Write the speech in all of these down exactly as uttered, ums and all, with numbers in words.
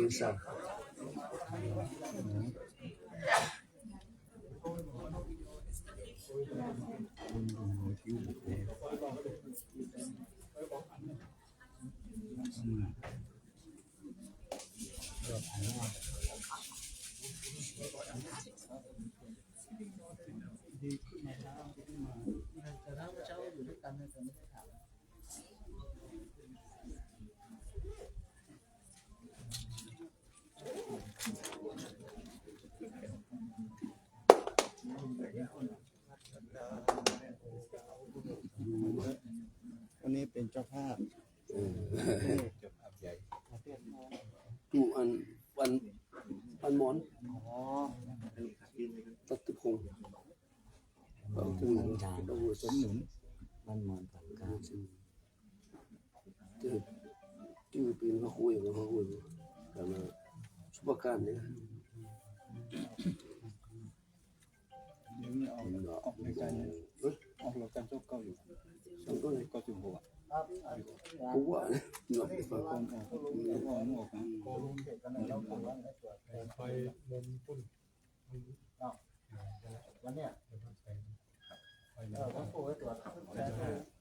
Bisa. Anni pen ເຈົ້າພາບ ເອີ ເຈົ້າພາບໃຫຍ່ ຢູ່ອັນ ວັນ ວັນມອນ ຕັດຕິພົງ ເອົາເຖິງ ອາຈານ ເອົາເຖິງ ວັນມອນປາກການ ເອີ ຈື່ປີນເຂົາຄຸຍ ເຂົາຄຸຍ ກັນ ສຸພາການນີ້ ດຽວນີ້ອອກ ອອກລາຍການ ເອີ ອອກລາຍການໂຊກເກົ່າຢູ່ ເກົ້າສິບຫົກ ອະ ກູວ່າເນາະ ອອກ ອອກ ອອກ ອອກ ໄປມຸມພຸ້ນ ເນາະ ວັນເນີ້ຍ ເອີ ວັນພຸດໄປກວດ ໄດ້ບັນຫາ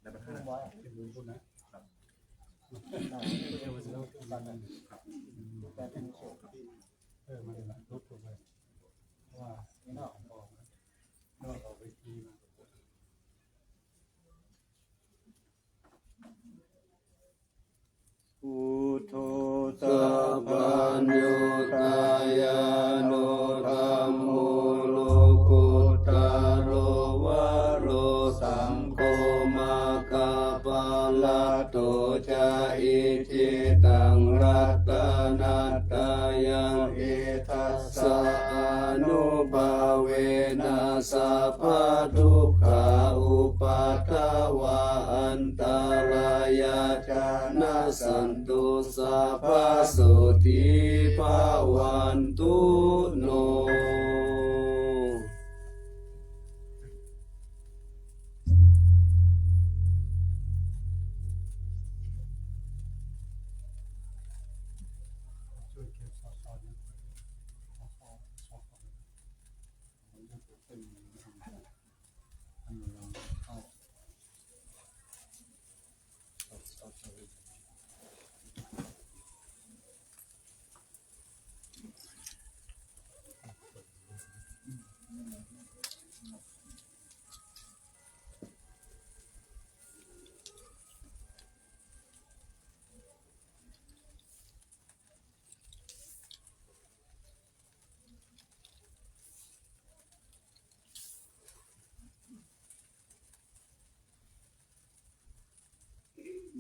ໄດ້ບັນຫາ ໄປມຸມພຸ້ນນະ ເອີ ມັນລະຫຼຸດລົງໄປ ເພາະວ່າ ນີ້ເນາະ ອອກ ເນາະ ອອກເວທີມາ Buddho sabbaññutañāṇo dhammo lokuttaro varo saṅgho maggaphalaṭṭho ca icchitaṃ ratanattayaṃ e tassa ānubhāvena sabbadukkhā upaddavā antarāyā ca nassantu sabbasotthī bhavantu no.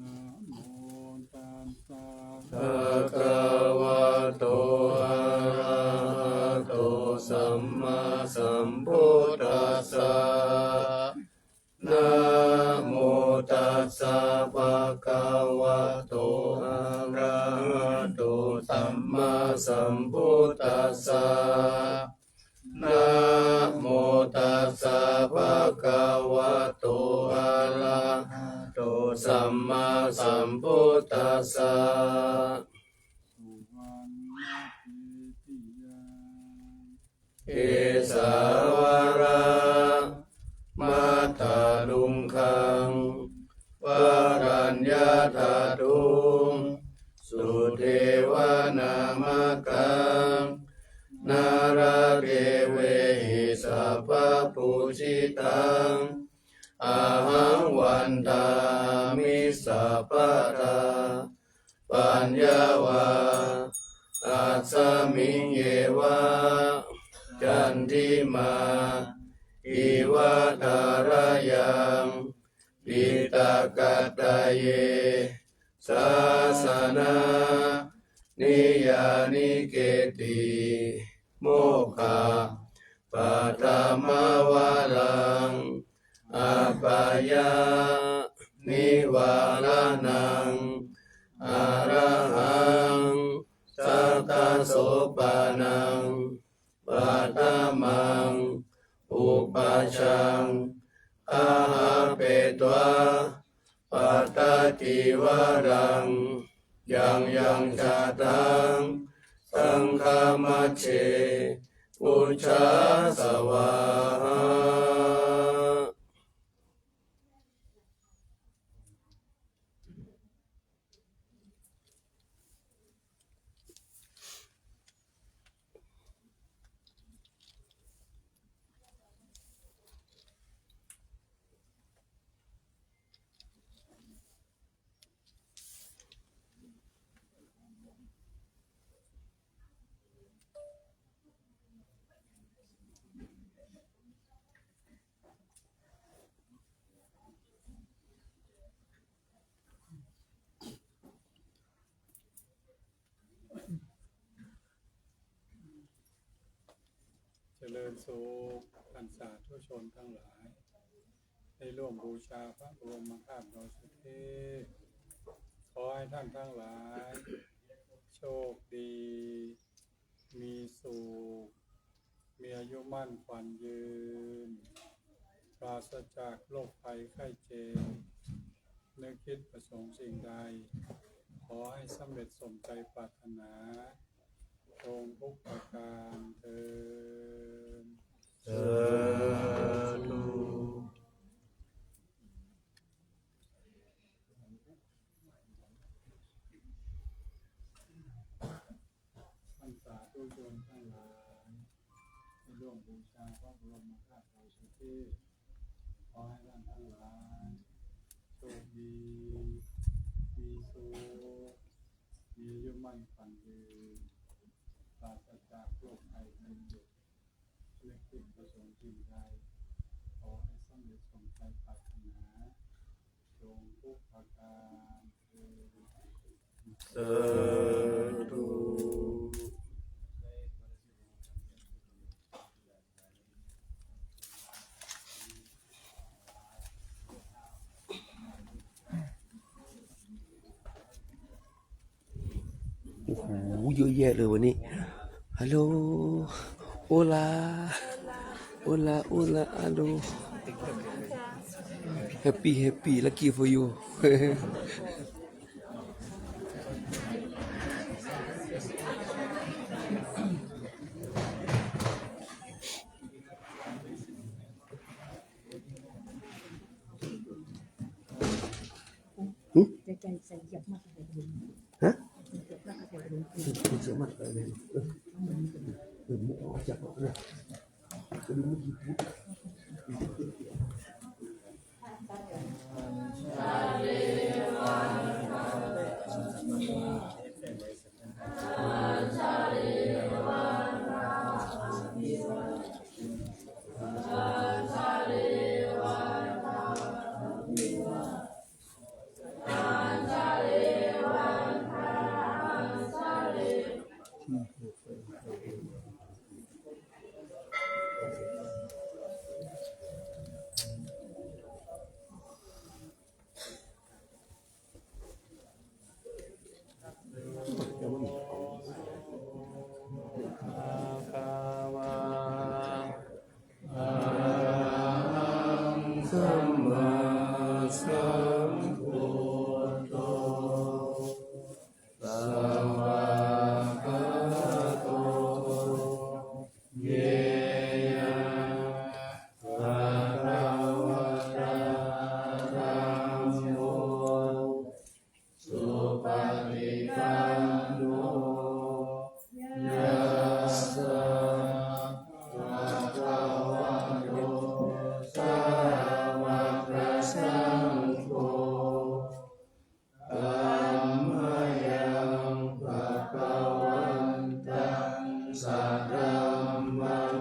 นะโมตัสสะ ภะคะวะโต อะระหะโต สัมมาสัมพุทธัสสะ นะโมตัสสะ ภะคะวะโต อะระหะโต สัมมาสัมพุทธัสสะ นะโมตัสสะ ภะคะวะโต อะระหะโต สัมมาสัมพุทธัสสะ เกสาวะระ มัทธะลุงคัง วะรัญญะทะตุง สุเทวะนามะกัง นะระเกเวหิ สัพพะปูจิตัง อะหัง วันทามิ สัพพะทา ปัญญาวา อัสสะมิง เยวะ จันทิมา อิวะ ทาระยัง ปิตะกะตะเย สาสะนะ นิยานิเกติ โมกขะ ปัทมะวะรัง อัปปะยะ นิวาระณัง อะระหัง สักขะโสปะนัง ปัทมัง อุปะชัง อะหะเปตวา ปัตตะกิวะรัง ยังยังจะตัง saṅghamajjhe pūjā svāhā. เจริญสุข ท่านสาธุชนทั้งหลาย ได้ร่วมบูชาพระบรมธาตุดอยสุเทพ ขอให้ท่านทั้งหลาย โชคดี มีสุข มีอายุมั่นขวัญยืน ปราศจากโรคภัยไข้เจ็บ นึกคิดประสงค์สิ่งใด ขอให้สำเร็จสมใจปรารถนา จงทุกประการเทอญ สาธุ ท่านสาธุชนทั้งหลาย ได้ร่วมบูชาพระบรมธาตุดอยสุเทพ ขอให้ท่านทั้งหลาย โชคดี มีสุข มีอายุมั่นขวัญยืน ปราศจากโรคภัยไข้เจ็บ นึกคิดประสงค์สิ่งใด ขอให้สำเร็จสมใจปรารถนา จงทุกประการเทอญ สาธุ โอ้โห เยอะแยะเลยวันนี้ ฮัลโหล โอลา โอลา โอลา ฮัลโหล Happy, happy, lucky for you. หึ ฮะ Arahaṃ sammāsambuddho svākkhāto yena bhagavatā dhammo supaṭipanno yassa bhagavato sāvakasaṅgho tammayaṃ bhagavantaṃ sadhammaṃ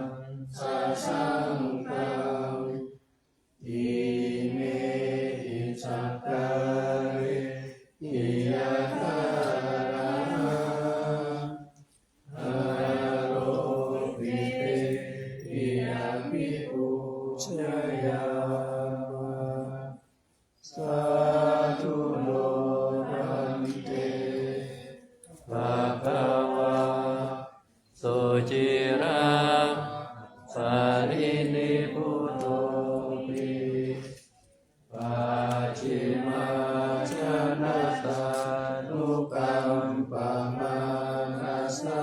sasaṅghaṃ imehi sakkārehi yathārahaṃ āropitehi abhipūjayāma. Sādhu no bhante bhagavā suciraparinibbutopi pacchimājanatānukampamānasā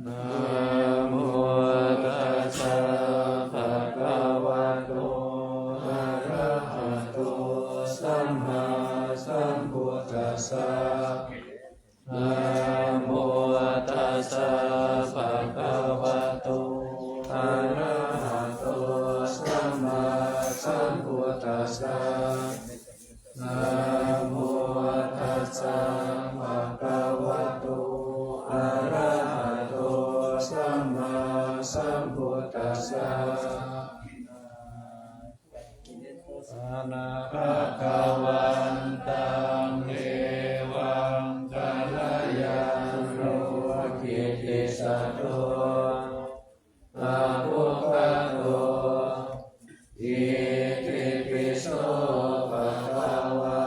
Namo tassa bhagavato arahato sammāsambuddhassa. Namo tassa bhagavato arahato sammāsambuddhassa. Namo tassa bhagavato arahato sammāsambuddhassa. Bhagavantaṃ evaṃ kalyāṇo kittisaddo abbhuggato, itipi so bhagavā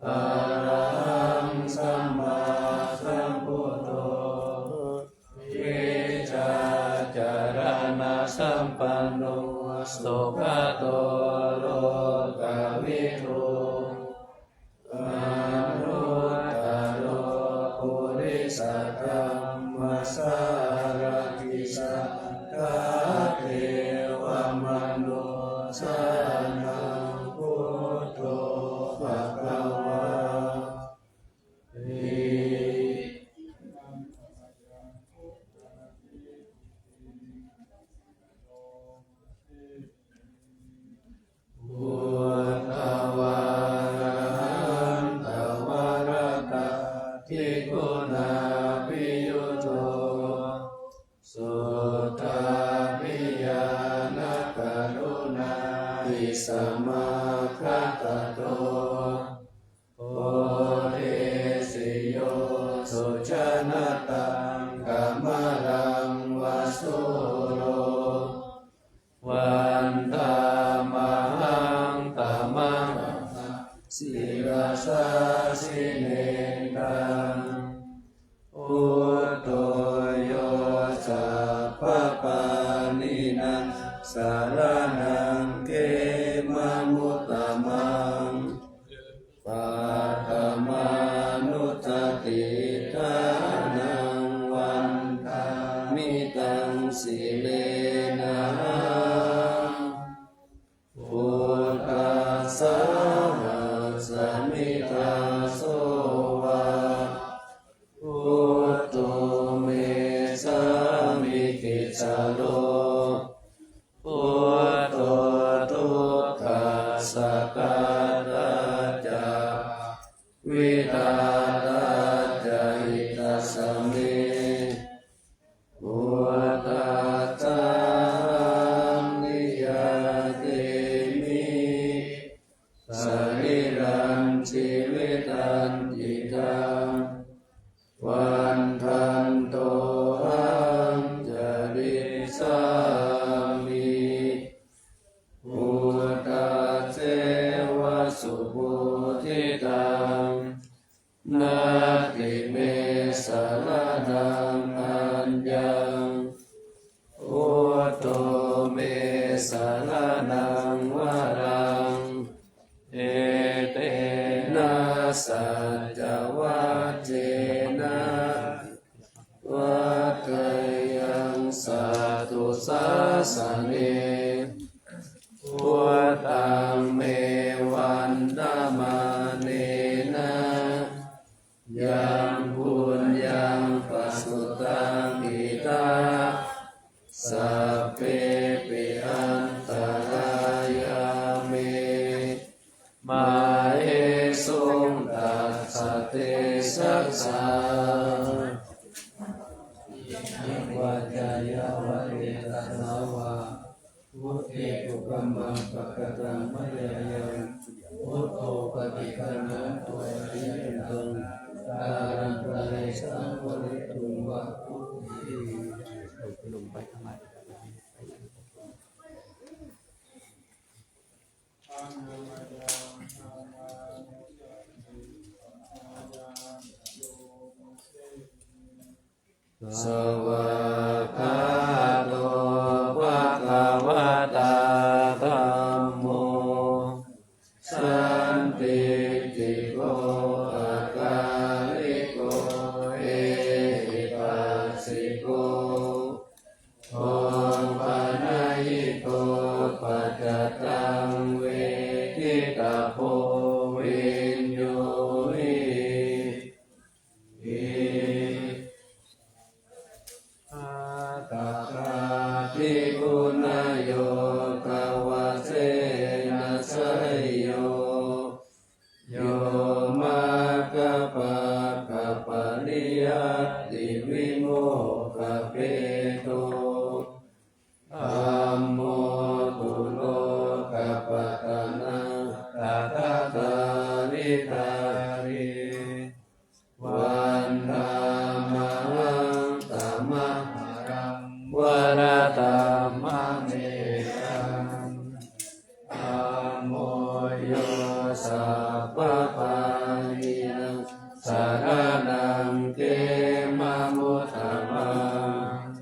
arahaṃ sammāsambuddho vijjācaraṇasampanno sugato lokavidū anuttaro purisadammasārathi satthā devamanussānaṃ buddho bhagavāti. Buddhavārahantavaratatigunābhiyutto suddhābhiñāṇakaruṇāhi samāgatatto bodhesi yo sujanataṃ kamalaṃva sūro vandāmahaṃ tamaṅgalaṃ sirasā jinendaṃ. Buddho yo sabbapāṇīnaṃ saraṇaṃ khemamuttamaṃ paṭhamānussatiṭṭhānaṃ vandāmi taṃ sirenahaṃ. Buddhassāhasmi dāso va buddho me sāmikissaro. Buddho dukkhassa ghātā ca vidhātā ca hitassa me. Buddhassāhaṃ niyyādemi sarīrañjīvitañcidaṃ. Vandantohaṃ carissāmi buddhasseva subodhitaṃ. Natthi me saraṇaṃ aññaṃ, buddho me saraṇaṃ varaṃ. Etena saccavajjena vaḍḍheyyaṃ satthu sāsane. Buddhaṃ me vandamānena yaṃ puññaṃ pasutaṃ idha, sabbepi antarāyā me māhesuṃ tassa tejasā. Yāvajjhāyā vate tasā va buddhe kukammaṃ pakataṃ mayā yaṃ, buddho paṭiggaṇhatu accayantaṃ, kālantare saṃvarituṃ va buddhe. Svākkhāto bhagavatā dhammo sandiṭṭhiko akāliko ehipassiko opanayiko paccattaṃ veditabbo viññūhīti. Aṭṭhagāthiguṇayogavasena seyyo yo maggapākapariyattivimokkhabhedo dhammo tu lokapattanā tathāgariṭṭhāri vandāmahaṃ tamaharaṃ varadhammametaṃ. Dhammo yo sabbapāṇīnaṃ saraṇaṃ khemamuttamaṃ.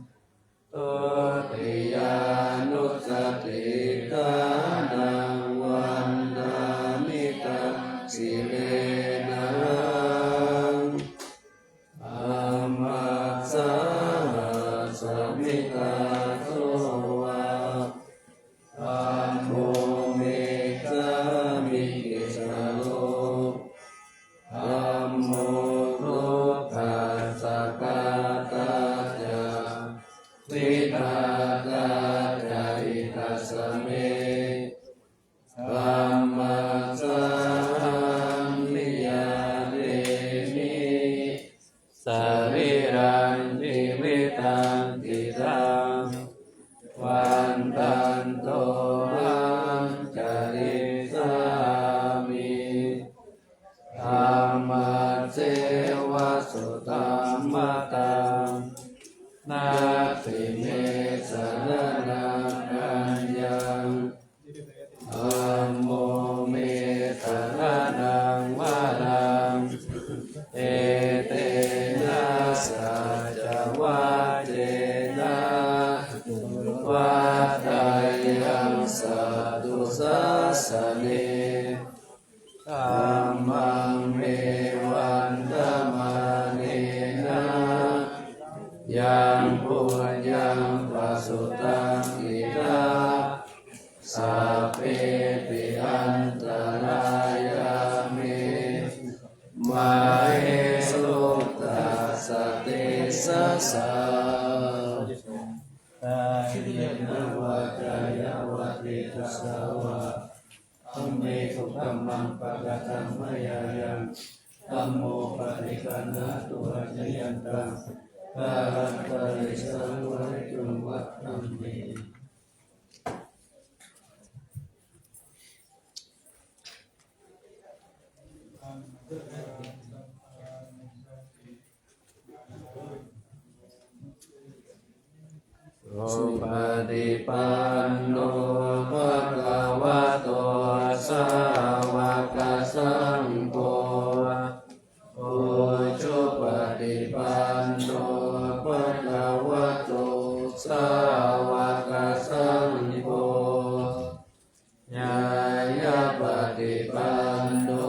Dutiyānussatiṭṭhānaṃ vandāmi taṃ sirenahaṃ. Dhammassāhasmi dāso va dhammo me sāmikissaro. Dhammo dukkhassa ghātā ca vidhātā ca hitassa me. Dhammassāhaṃ niyyādemi sarīrañjīvitañcidaṃ. Vandantohaṃ carissāmi dhammasseva sudhammataṃ. Natthi me saraṇaṃ aññaṃ, dhammo me saraṇaṃ varaṃ. Etena saccavajjena vaḍḍheyyaṃ satthu sāsane. Dhammaṃ me vandamānena yaṃ puññaṃ pasutaṃ idha sabbepi antarāyā me māhesuṃ tassa tejasā. Kāyena vācāya va cetasā vā dhamme kukammaṃ pakataṃ mayā yaṃ dhammo paṭiggaṇhatu accayantaṃ kālantare saṃvarituṃ va dhamme. Supaṭipanno bhagavato sāvakasaṅgho, ujupaṭipanno bhagavato sāvakasaṅgho, ñāyapaṭipanno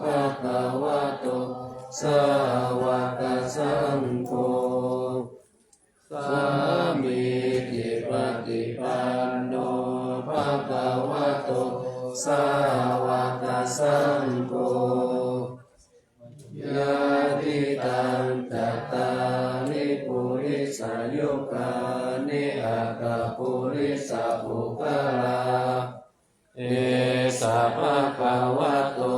bhagavato sāvakasaṅgho, sāmīcipaṭipanno bhagavato sāvakasaṅgho, yadidaṃ cattāri purisayugāni aṭṭha purisapuggalā, esa bhagavato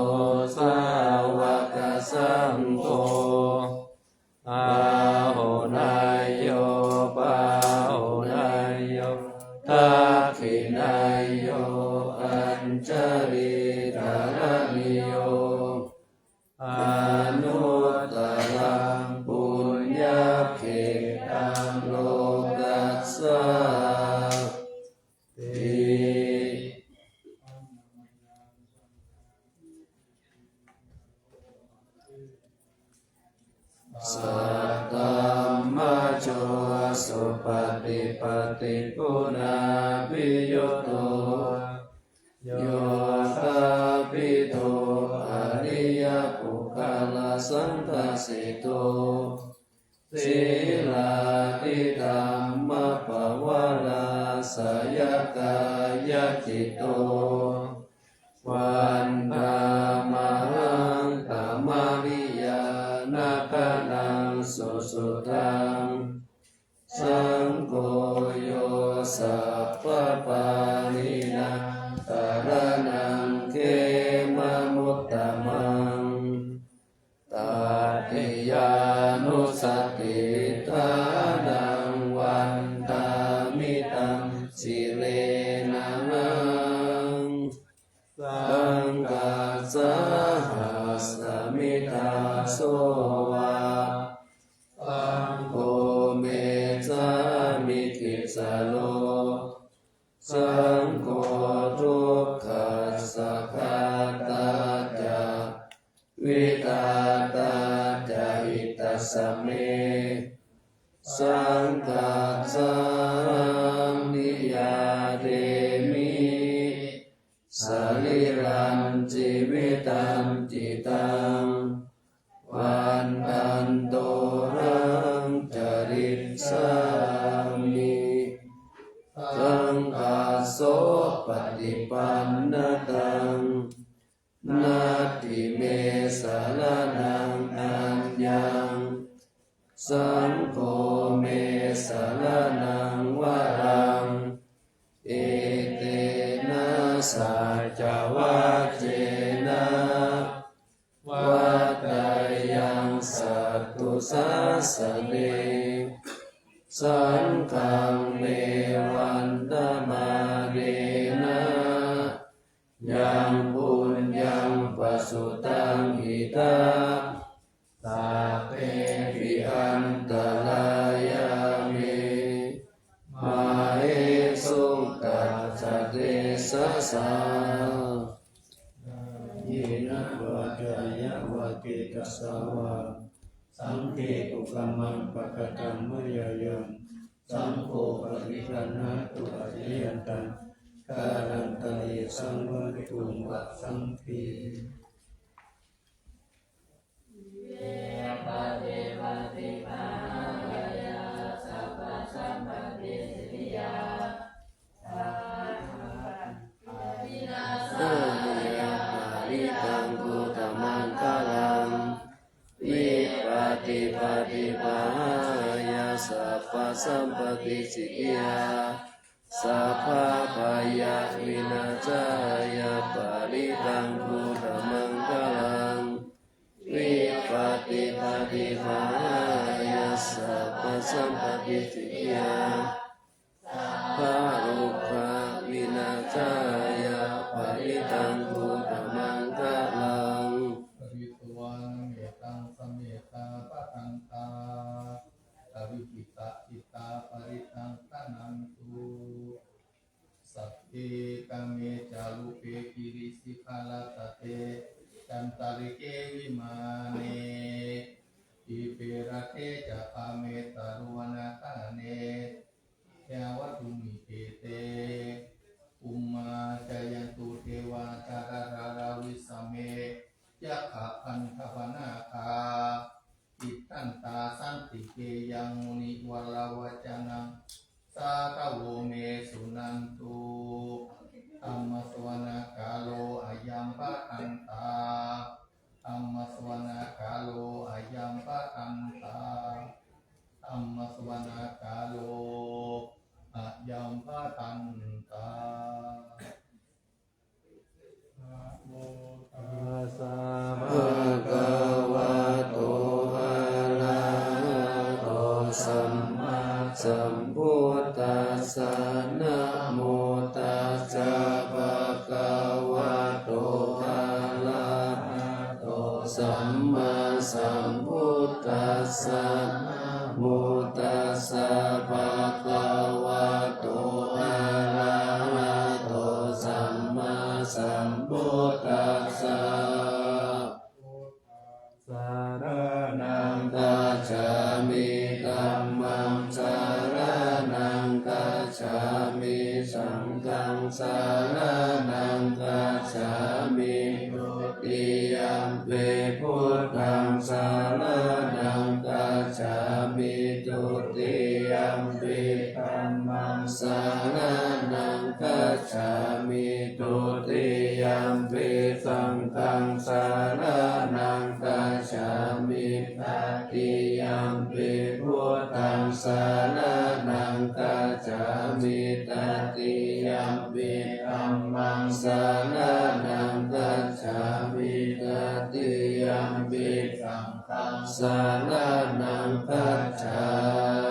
sāvakasaṅgho, āhuneyyo pāhuneyyo dakkhiṇeyyo añjalikaraṇīyo, anuttaraṃ puññakkhettaṃ lokassāti. Saddhamma yo supaṭipattiguṇābhiyutto, yoṭṭhabbidho ariyapuggalasaṅghaseṭṭho, sīlādidhammapavalāsayakāyacitto, vandāmahaṃ tamariyāna gaṇaṃ susuddhaṃ. Saṅgho yo sabbapāṇīnaṃ saraṇaṃ khemamuttamaṃ, tatiyānussatiṭṭhānaṃ vandāmi taṃ sirenahaṃ. Saṅghassāhasmi dāso va, saṅgho me sāmikissaro, saṅgho dukkhassa ghātā ca, vidhātā ca hitassa me. Saṅghassāhaṃ niyyādemi, sarīrañjīvitañcidaṃ, vandantohaṃ carissāmi. Saṅghassopaṭipannataṃ, natthi me saraṇaṃ aññaṃ, saṅgho me saraṇaṃ varaṃ. Etena saccavajjena vaḍḍheyyaṃ satthu sāsane. Saṅghaṃ me vandamānena, yaṃ puññaṃ pasutaṃ idha, sabbepi antarāyā me, māhesuṃ tassa tejasā. Kāyena vācāya va cetasā vā, saṅghe kukammaṃ pakataṃ mayā yaṃ, saṅgho paṭiggaṇhatu accayantaṃ, kālantare saṃvarituṃ va saṅghe. Parittaṃ brūtha maṅgalaṃ, vipattipaṭibāhāya sabbasampattisiddhiyā, sabbabhayavināsāya parittaṃ brūtha maṅgalaṃ, vipattipaṭibāhāya sabbasampattisiddhiyā, sabbarogavināsāya parittaṃ brūtha maṅgalaṃ. Pharitvāna mettaṃ samettā bhadantā, avikkhittacittā parittaṃ bhaṇantu. Sagge kāme ca rūpe girisikharataṭe cantalikkhe vimāne, dīpe raṭṭhe ca gāme taruvanagahane gehavatthumhi khette, bhummā cāyantu devā jalathalavisame yakkhagandhabbanāgā, tiṭṭhantā santike yaṃ munivaravacanaṃ sādhavo me suṇantu. Dhammassavanakālo ayambhadantā. Dhammassavanakālo ayambhadantā. Dhammassavanakālo ayambhadantā. Namo tassa bhagavato arahato sammāsambuddhassa. Namo tassa bhagavato arahato sammāsambuddhassa. Namo tassa bhagavato arahato sammāsambuddhassa. Saraṇaṃ gacchāmi. Dhammaṃ Dutiyampi dhammaṃ saraṇaṃ gacchāmi. Dutiyampi saṅghaṃ saraṇaṃ gacchāmi. Tatiyampi buddhaṃ saraṇaṃ gacchāmi. Tatiyampi dhammaṃ saraṇaṃ gacchāmi. Tatiyampi saṅghaṃ saraṇaṃ gacchāmi.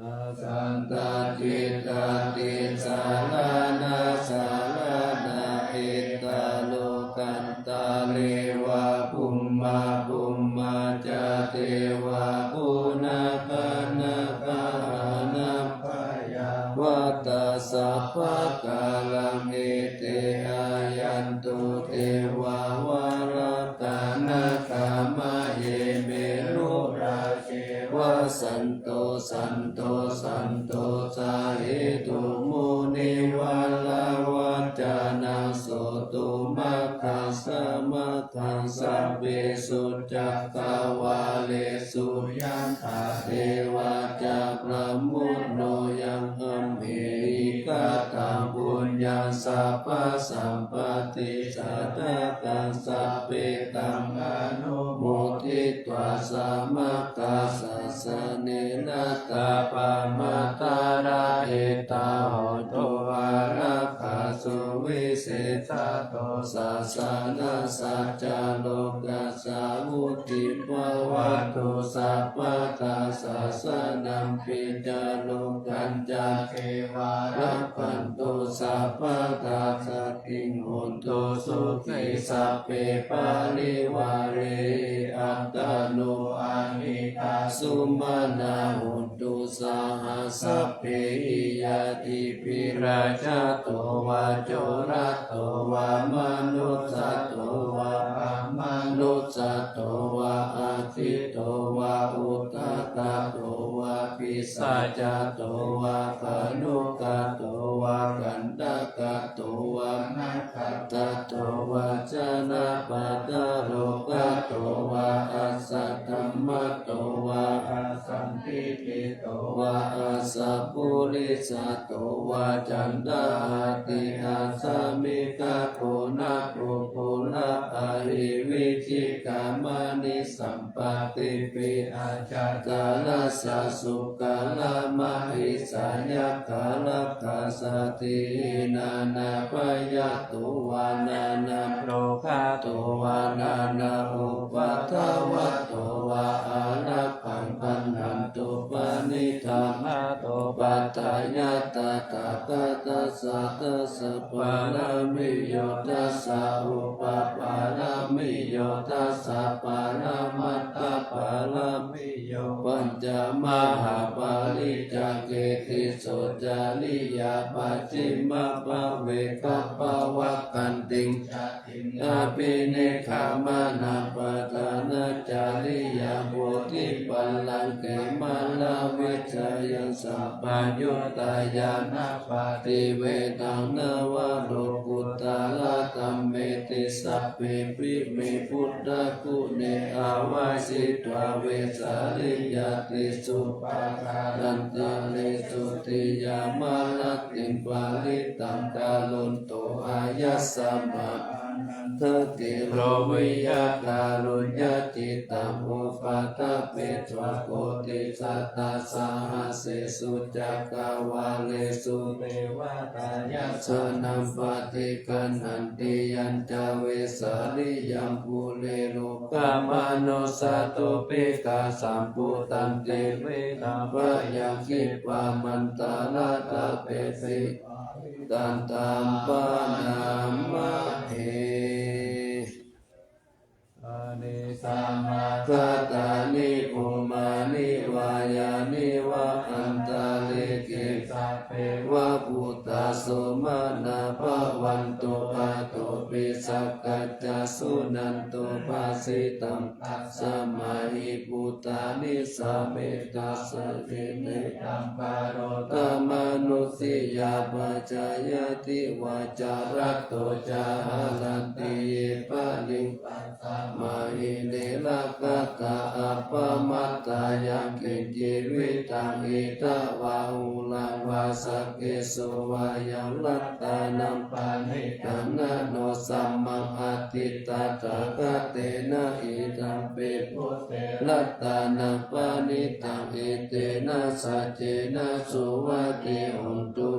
Asatta citta tisaraṇa saraṇa, etta lokantare va bhummā bhummā ca devā bhunnakānaṃ vatā sabbakālaṃ ete āyantu devā varattanagā mahe merurāje vasanto santo santo sahetu munivaravacanaṃ sotumakkhaṃ samakkhaṃ sabbesu cakkavāḷesu yathā devā cakramunno yaṃ amhehi kataṃ puññaṃ sabbasampatti sādhakaṃ sabbe taṃ anumoditvā samaggā sāsane ratā pamādarā etā hontu ārakkha suvisesa to sāsanassa ca lokassa vuḍḍhī bhavatu sabbadā. Sāsanampi ca lokañca devā rakkhantu sabbadā sotthī hontu sukhī sabbe parivāre attano anekā sumanā hontu saha sabbehi ñātibhi. Rājato vā corato vā manussato vā amanussato vā aggito vā udakato vā pisācato vā khāṇukato vā kaṇṭakato vā nakkhattato vā janapadarogato vā asaddhammato vā asandiṭṭhito vā asappurisato vā caṇḍahatthi-assa-miga-goṇa-kukkura-ahi-vicchika-maṇi-sampattipi-añjataraccha sūkara-mahesa-yakkha-rakkhasādīhi nānābhayato vā nānārogato vā nānāupaddavato vā ārakkhaṃ gaṇhantu. Paṇidhānato paṭṭhāya tathāgatassa dasapāramiyo dasa upapāramiyo dasa paramattha pāramiyo pañca mahāpariccāge tisso cariyā pacchimabbhave gabbhāvakkantiṃ jātiṃ abhinikkhamanaṃ padhānacariyaṃ bodhipallaṅke māravijayaṃ sabbaññutañāṇappaṭivedhaṃ navalokuttaradhammeti sabbepime buddhaguṇe āvajjitvā vesāliyā tīsu pākārantaresu tiyāmarattiṃ parittaṃ karonto āyasmā ānandatthero viya kāruññacittaṃ upaṭṭhapetvā koṭisatasahassesu cakkavāḷesu devatā yassāṇaṃ paṭiggaṇhanti yañca vesāliyaṃ pure rogāmanussadubbhikkhasambhūtantividhaṃ bhayaṃ khippamantaraṃ tapesaṃ parittaṃ taṃ bhaṇāma he. Yānīdha maṅgalāni bhummāni vā yāni va antalikkhe sabbeva bhūtā sumanā bhavantu atto pi sakkacca suṇantu bhāsitaṃ. Tasmā hi bhūtā nisāmetha sakkete akāro tha manussiyā pajāya divā ca ratto ca haranti ye baliṃ. Tasmā hi ne rakkhatā appamattā yaṃ kiñci vittaṃ idha vā huraṃ vā saggesu vā yaṃ ratanaṃ paṇītaṃ na no samaṃ atthi tathāgatena idampi buddhe ratanaṃ paṇītaṃ etena saccena suvatthi hotu.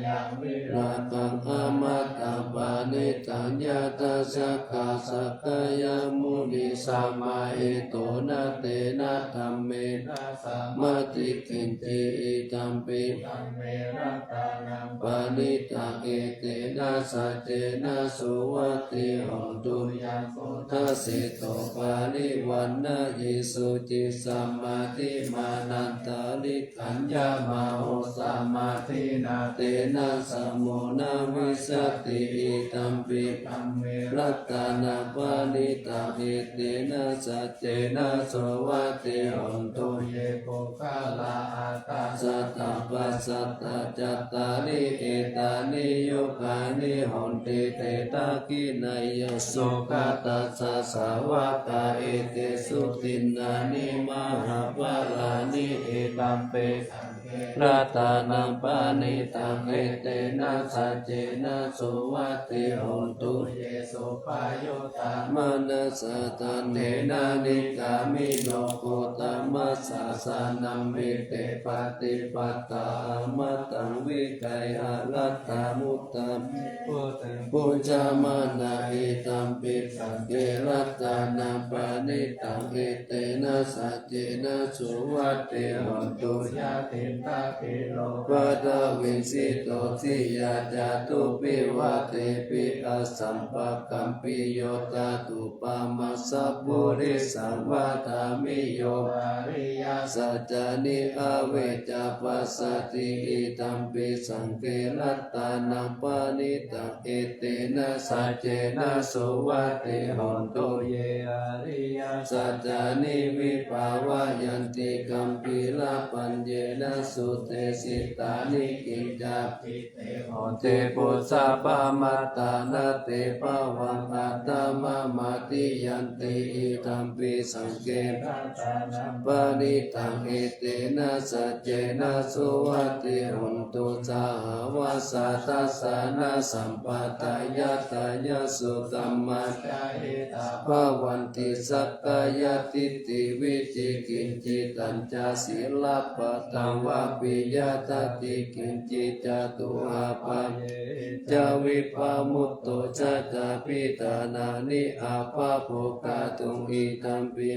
Yaṃ virāgaṃ amataṃ paṇītaṃ yadajjhagā sakyamunī samāhito na tena dhammena samatthi kiñci idampi dhamme ratanaṃ paṇītaṃ etena saccena suvatthi hotu. Yaṃ buddhasito parivaṇṇayī suciṃ samādhimānantarikaññamāhu samādhinā tena samo na vijjati idampi dhamme ratanaṃ paṇītaṃ etena saccena suvatthi hotu. Ye puggalā aṭṭha sataṃ pasaṭṭhā cattāri etāni yugāni honti te dakkhiṇeyyā sugatassa sāvakā etesu dinnāni mahapphalāni idampi saṅghe ratanaṃ paṇītaṃ etena saccena suvatthi hotu. Ye suppayuttā manasā daḷhena nikkāmino gotamasāsanamhi te pattipattā amataṃ vigayha laddhā mudhā me buddhaṃ bhuñjamānā idampi saṅghe ratanaṃ paṇītaṃ etena saccena suvatthi hotu. Yathindakhīlo paṭhaviṃ sito siyā catubbhi vātepi asampakampiyo tathūpamā sappurisaṃ vadāmi yo ariyasaccāni avecca passati idampi saṅghe ratanaṃ paṇītaṃ etena saccena suvatthi hotu. Ye ariyasaccāni vibhāvayanti gambhīrapaññena sudesitāni kiñcāpi te honti phuṭṭhappamatā na te bhavaṃ aṭṭhamamādiyanti idampi saṅghe ratanaṃ paṇītaṃ etena saccena suvatthi hotu. Sahāvassa dassanasampadāya tayassu dhammā jahitā bhavanti sakkāyadiṭṭhi vicikicchitañca sīlabbataṃ vāpi yadaṭṭhi kiñci catūhapāyehi ca vippamutto ca cābhiṭhānāni abbhabbo kātuṃ idampi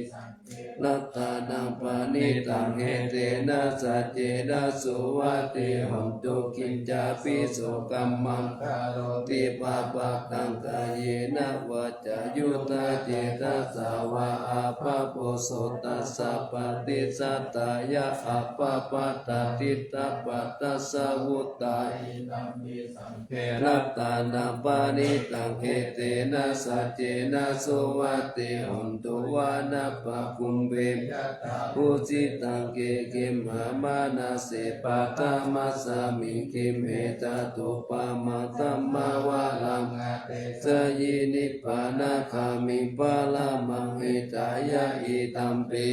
ratanaṃ paṇītaṃ etena saccena suvatthi hotu. Kiñcāpi so kammaṃ karoti pāpakaṃ kāyena vācāyuda cetasā vā abbhabbo so tassa paṭicchadāya abbhabbatā diṭṭhapadassa vuttā idampi saṅghe ratanaṃ paṇītaṃ etena saccena suvatthi hotu. Vanappagumbe yathā phussitaṃ khiḍḍimhi manase paṭhamasmiṃ gimhe tathūpamaṃ dhammavaraṃ adesayi nibbānagāmiṃ paramaṃ hitāya idampi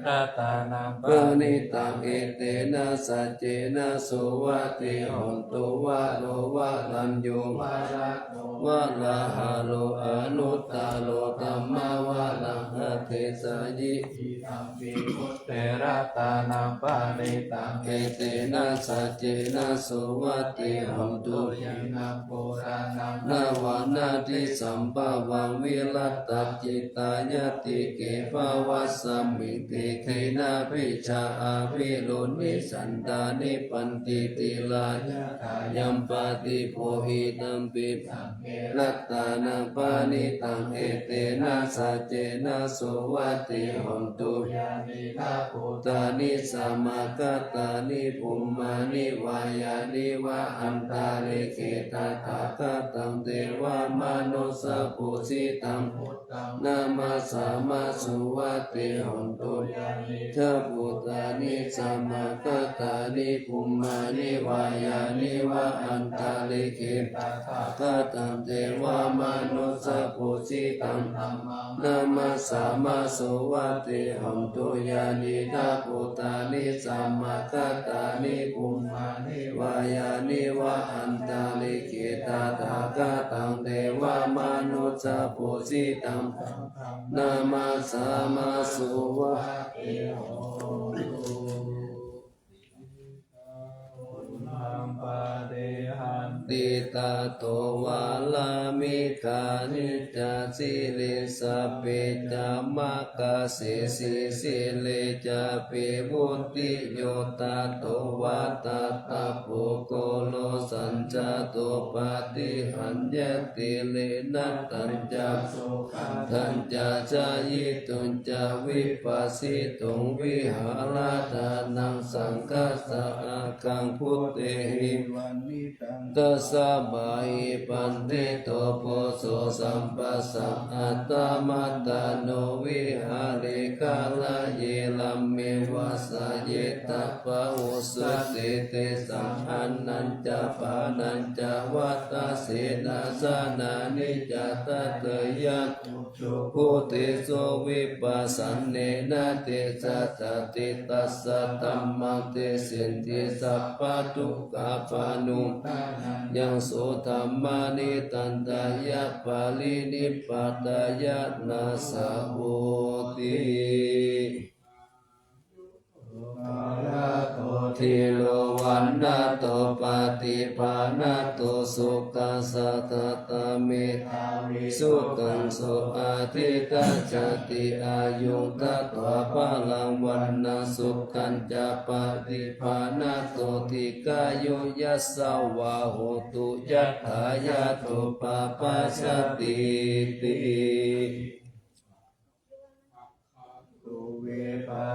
ratanaṃ paṇītaṃ etena saccena suvatthi hotu. Varo varaññū varado varāharo anuttaro dhammavaraṃ adesayi idampi buddhe ratanaṃ paṇītaṃ etena saccena suvatthi hotu. Yadaṃ purāṇaṃ navaṃ natthi sambhavaṃ virattacittāyatike bhavasmiṃ te kheṇabījā aviruḷhichandā nibbanti dhīrā yathāyampadīpo idampi saṅghe ratanaṃ paṇītaṃ etena saccena suvatthi hontu. Yānīdha bhūtāni samāgatāni bhummāni vā yāni va antalikkhe tathāgataṃ devamanussapūjitaṃ buddhaṃ namassāma suvatthi hontu. Yānīdha bhūtāni samāgatāni bhummāni vā yāni va antalikkhe tathāgataṃ devamanussapūjitaṃ dhammaṃ namassāma suvatthi hontu. Yānīdha bhūtāni samāgatāni bhummāni vā yāni va antalikkhe tathāgataṃ devamanussapūjitaṃ namassāma suvatthi hontu. Tato vārāmi gaṇe ca sīse sabbe ca māgase sīse sīle ca vimutti yo tato vata tapo koro sañjato paṭihaññati lenattañca sugandhañca cāyituñca vipassituṃ vihāraṭṭhānaṃ saṅghassa aggaṃ bhūtehi tasmā hi paṇḍito phusso sampassaṃ attamattā no vihāre gārāye rāme vāsayetha pahusati tesaṃ annañca pānañca vata senāsanāni ca dakkhiyaṃ bhūtesu vippasannena te sattati tassa dhammaṃ desentīti sabbadukkhapaṇu yaṃ so dhammāni tantayā parinibbātayā nāssa hoti. Dhīro vaṇṇato paṭibhāṇato sukhassa dātā medhāvī sukhaṃ so adhiṭṭhajjati āyuṃ datvā balaṃ vaṇṇaṃ sukhañca paṭibhāṇato dīghāyu yasavā hotu yattha yatthūpapajjatīti.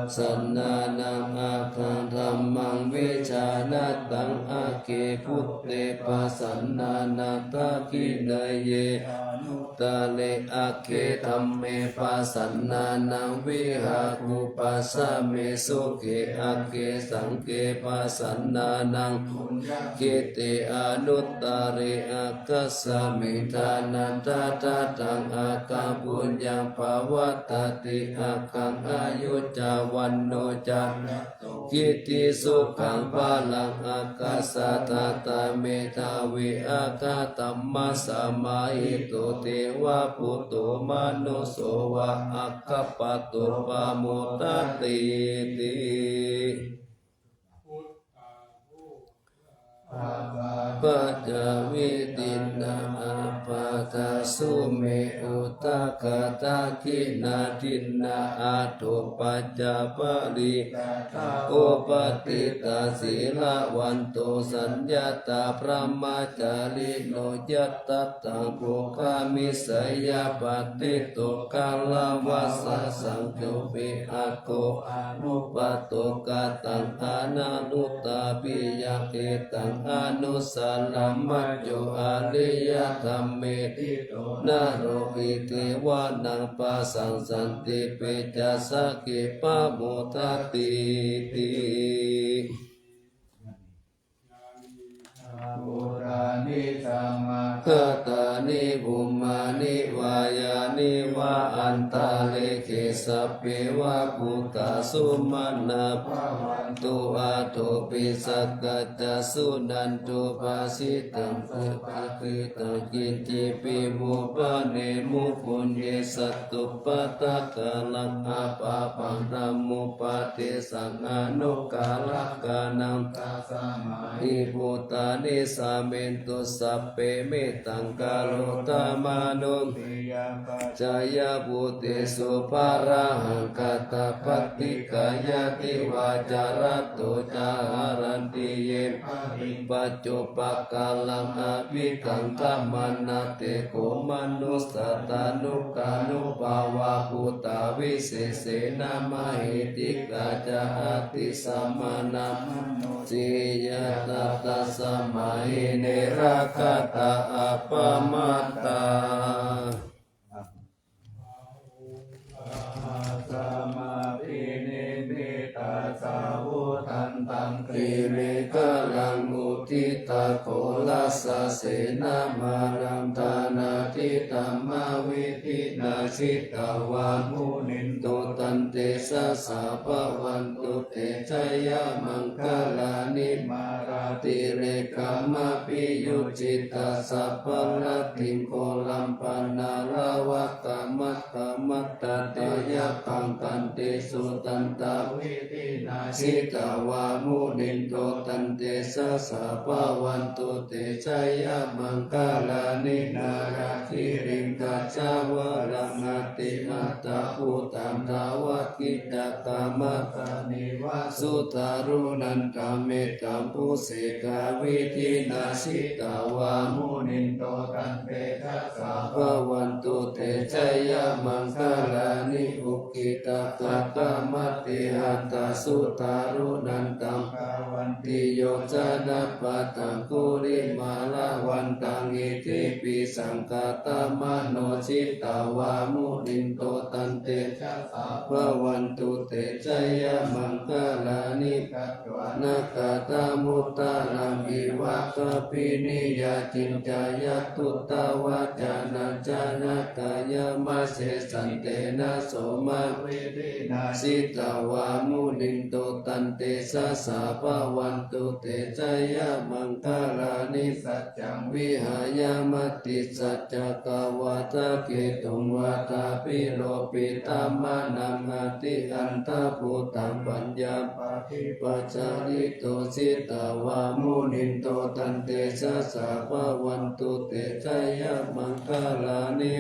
Sannānaṃ aggaṃ dhammaṃ vijānataṃ agge buddhe pasannānaṃ dakkhiṇeyye anuttare agge dhamme pasannānaṃ viharupasamē sukhe agge saṅghe pasannānaṃ puññakkheṭṭhe anuttare aggasmiṃ dānaṃ dadataṃ aggaṃ puññaṃ pavattati aggaṃ āyu ca vaṇṇo ca kitti sukhaṃ balaṃ aggassa dātā medhāvī aggadhammasamāhito devabhūto manusso vā aggappatto pamodatīti. Paccavekkhitabbañca me uttaka dakkhiṇā dinnā adho pacca parikkhātā uppaṭṭhitā sīlavanto suññatā brahmacārino yadidaṃ bhogamessi appaṭivatto kālavasaṃ saññūhi aggo anuppatto kataṃ ananuttāpiyaṃ etaṃ anussaraṃ majjho ariyadhamme ṭhito naro hi devānaṃ pasassanti petāsakkhī pamodatīti. Bhūtāni bhummāni vā yāni va antalikkhe sabbe va bhūtā sumanā bhavantu athopi sakkacca suṇantu bhāsitaṃ. Subhāsitaṃ kiñcipi vo bhaṇemu puññe sattupakāraṃ apāpaṃ dhammupadesaṃ anukārakānaṃ. Tasmā hi bhūtā Sāmintu sabbe mettaṃ karotha mānusiyā pajāya bhūtesu, pārahaṃ katapaṭikāyāti vācārato ca hāranti ye baliṃ paccuppakaraṃ abhikkantamaṇḍe. Kho manussā tanukānubhāvā bhūtā visesena mahiddhikā ca atītamaddhāmanusiyā ca tasmā hi ne rakkhatha appamattā. Sahassamabhinimmitasāvudhantaṃ grīmekhalaṃ uditaghorasasenamāraṃ dānādidhammavidhinā jitavā munindo taṃ tejasā bhavantu te jayamaṅgalāni. Mārātirekamabhiyujjhitasabbarattiṃ ghorampanāḷavakamakkhamathaddhayakkhaṃ khantīsudantavidhinā jitavā munindo taṃ tejasā bhavantu te jayamaṅgalāni. Nāḷāgiriṃ gajavaraṃ atimattabhūtaṃ dāvaggicakkamasanīva sudāruṇantaṃ mettambusekavidhinā jitavā munindo taṃ tejasā bhavantu te jayamaṅgalāni. Ukkhittakhaggamatihatthasudāruṇantaṃ dhāvantiyojanapathaṅgulimālavantaṃ iddhībhisaṅkhatamano jitavā munindo taṃ tejasā bhavantu te jayamaṅgalāni. Katvāna kaṭṭhamudaraṃ iva gabbhinīyā ciñcāya duṭṭhavacanaṃ janakāyamajjhe santena somavidhinā jitavā munindo taṃ tejasā bhavantu te jayamaṅgalāni. Saccaṃ vihāya matisaccakavādaketuṃ vādābhiropitamanaṃ atiandhabhūtaṃ paññāpadīpajalito jitavā munindo taṃ tejasā bhavantu te jayamaṅgalāni.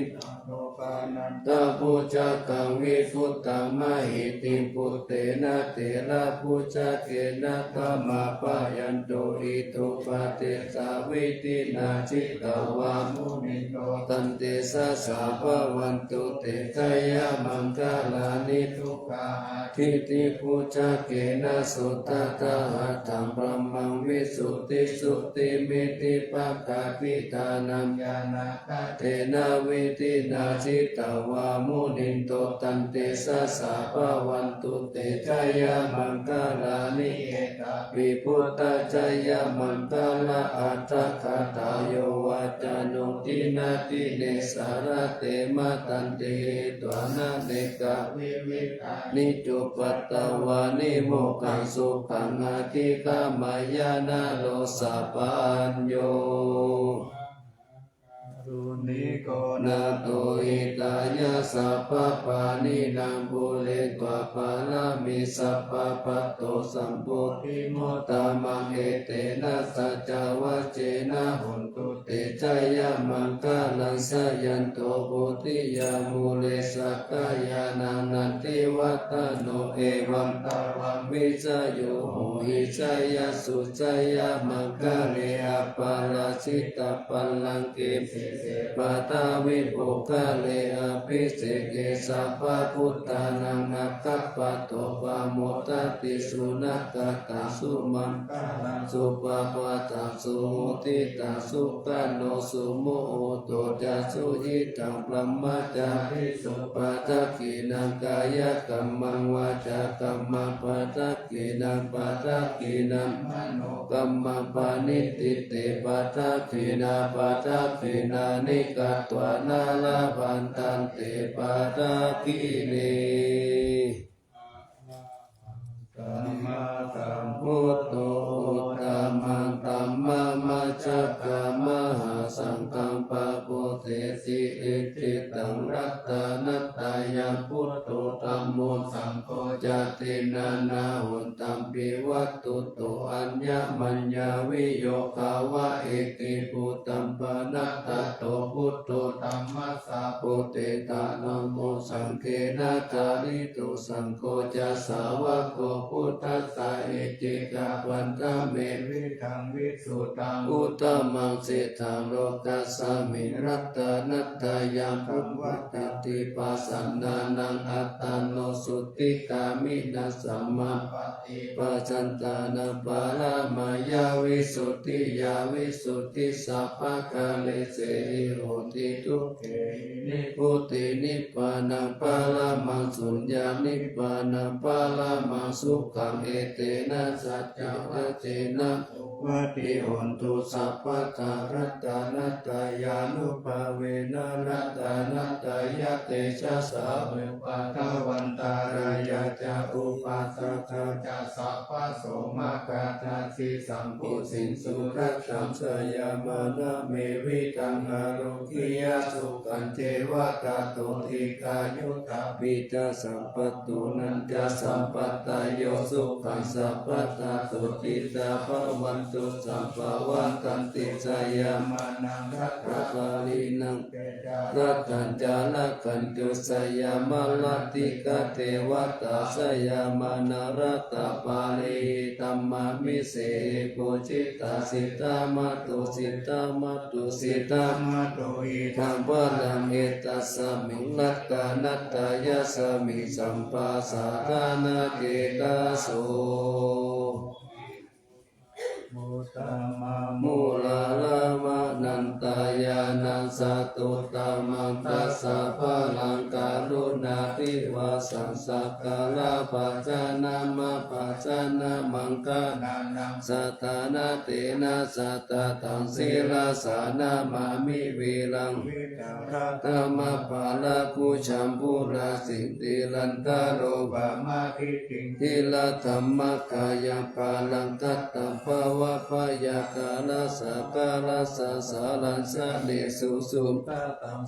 Nandopanandabhujagaṃ vibudhaṃ mahiddhiṃ puttena therabhujagena damāpayanto iddhūpadesavidhinā jitavā munindo taṃ tejasā bhavantu te jayamaṅgalāni. Duggāhadiṭṭhibhujagena sudaṭṭhahatthaṃ brahmaṃ visuddhijutimiddhibakābhidhānaṃ ñāṇāgadena vidhinā jitavā munindo taṃ tejasā bhavantu te jayamaṅgalāni. Etāpi buddhajayamaṅgalaaṭṭhagāthā yo vācano dinadine sarate matandī hitvānanekavividhāni cupaddavāni mokkhaṃ sukhaṃ adhigameyya naro sapañño. Mahākāruṇiko nātho hitāya sabbapāṇinaṃ pūretvā pāramī sabbā patto sambodhimuttamaṃ etena saccavajjena hotu te jayamaṅgalaṃ. Jayanto bodhiyā mūle sakyānaṃ nandivaḍḍhano evaṃ tvaṃ vijayo hohi jayassu jayamaṅgale aparājitapallaṅke sīse paṭhavipokkhare abhiseke sabbabuddhānaṃ aggappatto pamodati. Sunakkhattaṃ sumaṅgalaṃ supabhātaṃ suhuṭṭhitaṃ sukhaṇo sumuhutto ca suyiṭṭhaṃ brahmacārisu padakkhiṇaṃ kāyakammaṃ vācākammaṃ padakkhiṇaṃ padakkhiṇaṃ manokammaṃ paṇidhī te padakkhiṇā padakkhiṇāni katvāna labhantatthe padakkhiṇe. Arahaṃ sammāsambuddho uttamaṃ dhammamajjhakamahāsaṅghaṃ pabodhesi icchitaṃ ratanattayaṃ buddho dhammo saṅgho Jāti nānāhontampi vatthuto aññamaññaviyogā va iti bhūtaṃ pana tato buddho dhammassa pothita dhammo saṅghena jānito saṅgho ca sāvako buddhassa icchikā pantamevidaṃ visuddhaṃ uttamaṃ sejjaṃ lokasmiṃ ratanattayaṃ pavattiti pasannānaṃ attano suttigāmiṇaṃ sammāpattipādantānaṃ paramāya visuddhiyā visuddhisabbakāresehi hoti dukkhāhi nibbutiṃ nibbānaṃ paramaṃ suññaṃ nibbānaṃ paramaṃ sukhaṃ etena saccavajjena suvatthi hontu sabbadā ratanattayānubhāvena ratanattayatejasā uppādavantārāyā ca upasadā ca sabbaso maggadāsi sambudhiṃ surattam jayamānā mevidaṃ ārogyā sukhañceva tato dīghāyutā pitta sampatto nañca sampattāyo sukhaṃ sabbadā sotthitā bhavantu sabbā vaḍḍhanti jayamānā rakkhaṃ baliṃ rakkhañca rakkhantu jayamarattikā devatā jayamānā rattabaliṃ idamāmi jayassu jita siddhā matu siddhā matu siddhā matu idha balaṃ etasmiṃ ratanattayasmiṃ sabbasatthānaṃ etaso uttamaṃ mūlaramānantañāṇaṃ satuttamaṃ dasabalaṃ karuṇādivasaṃ sakkārabhajanamabhajanamaṅgalānaṃ saddhammattena saddhattaṃ sirasā namāmi viraṃ dhammapālaguṃ jambulā sītirattanto pamādiṭṭhiṃ dhīradhammahāyaṃ balaṅgaddhapabbhayakārasakārasassaraṃ jalesūsuṃ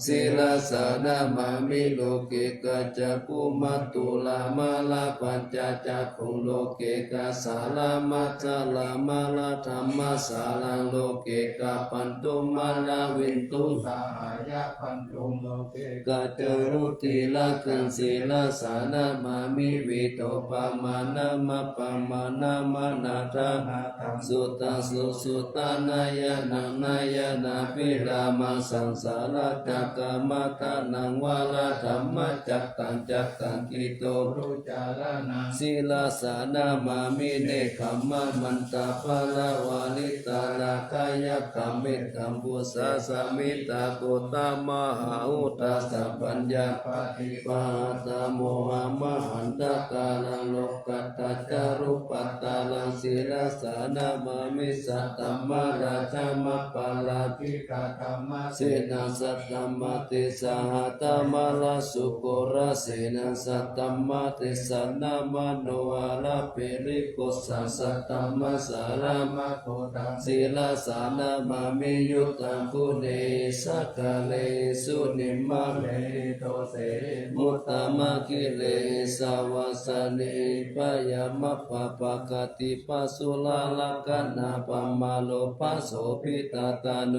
sirasā namāmi loke kacchakumatūlamārapañcacakkhuṃ loke kasāramajjalamāradhammasāraṃ loke kapantuṃ māravinduṃ sahāyapantuṃ loke kaccharucirakkhaṃ sirasā namāmi vītopamāṇamappamāṇamānādānaṃ suttaṃ susuttaṃ ñāṇānaṃ ñāṇābhidhāmaṃ saṃsāracakkaṃ maggānaṃ vāradhammacakkaṃ cattaṃ sirasā namāmi nekkhammamantapaṇṇaravisāragāyakkhaṃ mettambusekasamhita ghottamahauttāsaṃ paññāpadīpahatthamohamahaṇḍakāraṃ lokuttarañca rūpattaraṃ sirasā namāmi saddhammaradhammapārājitasaṅghasenaṃ saddhammatesahatthammārajasukoracena saddhammatesanamāno harapāriṃ ghosaṃ saddhammasāraṃ mahothaṃ sirasā namāmi yuddhaṃ guṇehi sakkārehi sunimmānehi dosehi muttamaṅgalehi savāsehi bhayamappaṃ pāpaggaṃ pāpaggaṃ pāpaggaṃ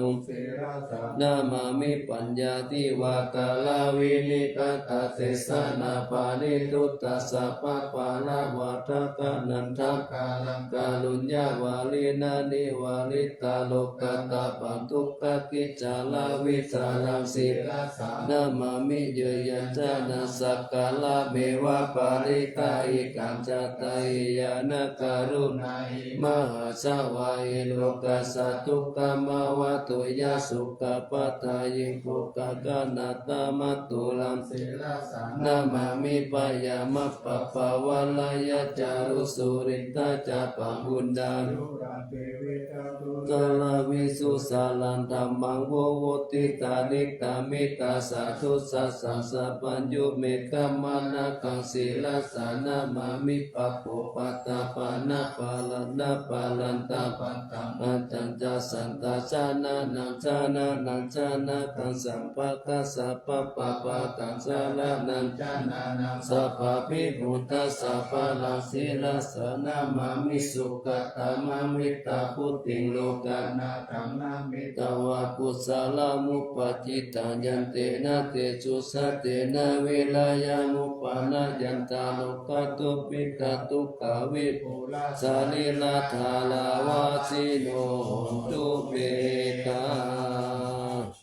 namāmi paññāpadīpajalā vinegāthadessanā parittattā pabbāvarakkhānaṃ ṭhākāraṃ kāruññavaḍḍhena nivarita lokattapaṃ dukkhakicchāravicārā sirasā namāmi yayañjana sakkārameva parittā ekañjattaṃ hīnā karuṇā hi mahāsavā hi lokassa dukkhamāva tuyhaṃ sukhapathā hi bhogakkhandhamatthulaṃ sirasā namāmi bhayamappaṃ Kālaya ca rū suriṭṭhā ca pāṇudā, sūraṃ devetaṃ puggalā visuṃ saraṃ dhammaṃ vavutthitāti. Khamitvā sādhusassāsabhaṃ yo me khammanakaṃ sirasā namāmi. Pāpūpaṭṭhapāṇā parattha paratthaṃ attañca sattā janānaṃ janānaṃ janakaṃ sabbakasā pāpappaṭaṃ saraṇaṃ janānaṃ sabbābhī buddhassāvakaṃ sirasā namāmi. Sugatā mamaṃ vidhā bhūtiṃ lokanathānaṃ namitvā kusalamuppaṭṭhitaṃ yantena tejasā tena virayaṃ upaṇāyanti. Rogā dubhikkha dukkhā vipulā sarīrā dāravatthino hontu me kāyā vācāya va manobuddhā.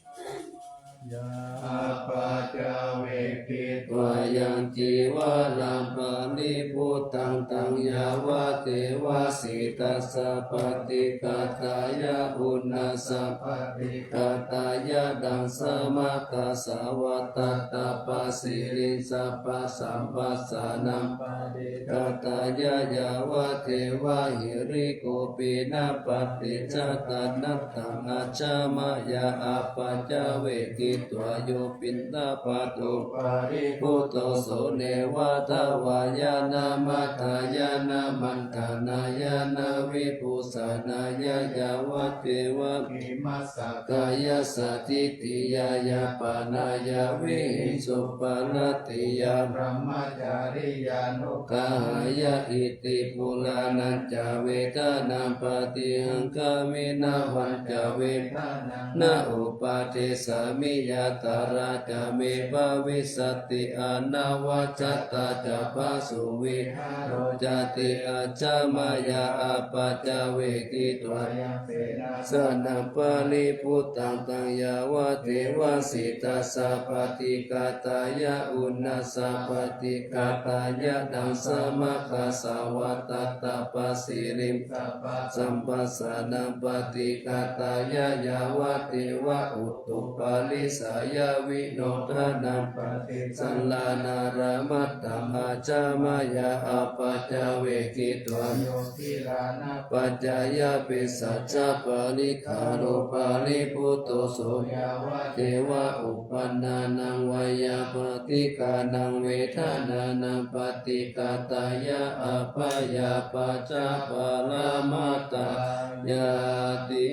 Yā appaṭivedhitvā yaṃ cīvaraṃ paribhuttaṃ taṃ yāvadeva sītassa paṭighātāya uṇhassa paṭighātāya ḍaṃsamakasā va tattapasiriṃ sabbasamphassānaṃ paṭighātāya yāvadeva hirikopinaṃ paṭicchādanatthaṃ ajja mayā appaṭivedhitvā yo piṇḍapāto paribhutto so neva davāya na madāya na maṇḍanāya na vibhūsanāya yāvadeva imassa kāyassa ṭhitiyā yāpanāya vihiṃsuparatiyā brahmacariyānuggahāya. Iti purāṇañca vedanaṃ paṭihaṅkhāmi navañca vedanaṃ na uppādessāmi yātrā ca me bhavissati anavajjatā ca phāsuvihāro cāti. Ajja mayā appaṭivedhitvā yaṃ senāsanaṃ paribhuttaṃ taṃ yāvadeva sītassa paṭighātāya uṇhassa paṭighātāya ḍaṃsamakasā va tattapasiriṃ sabbasamphassānaṃ paṭighātāya yāvadeva utuparissayavinodanaṃ paṭisallānārāmatthaṃ ajja mayā appaṭivedhitvā yo gilānapaccayabhesajjaparikkhāro paribhutto so yāvadeva uppannānaṃ veyyābādhikānaṃ vedanānaṃ paṭighātāya abyāpajjhaparamatāyāti.